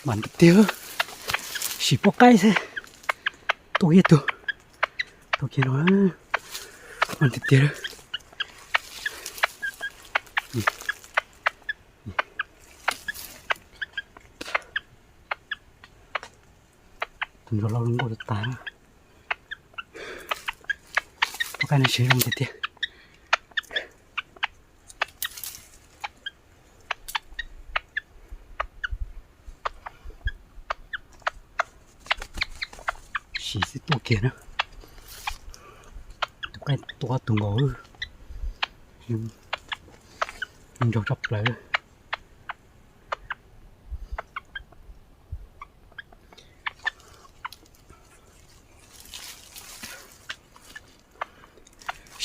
Mas tiag, sim poj qaib xwb, tuaj kiag tug, tuaj kiag no, mas tiag tiag. Tus ntsuag loj zoo nkauj tas tas. Poj qaib no siv zoo tiag tiag. Sim xwb tuaj kiag na. Tus qaib tuaj tus nkaus, nrog tshaj plaws.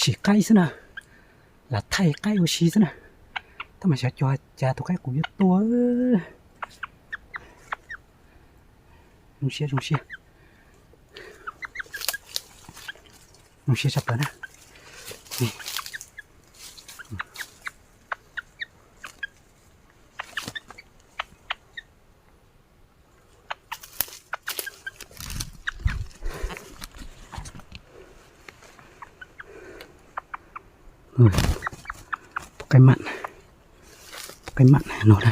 Sim qaib xwb na, lam thaij qaib ua si xwb na. Tab mas xyov cov cas tus qaib qus yuav tuaj. Zoo siab, zoo siab, zoo siab tshaj plaws na. Poj qaib mam, poj qaib mam no na.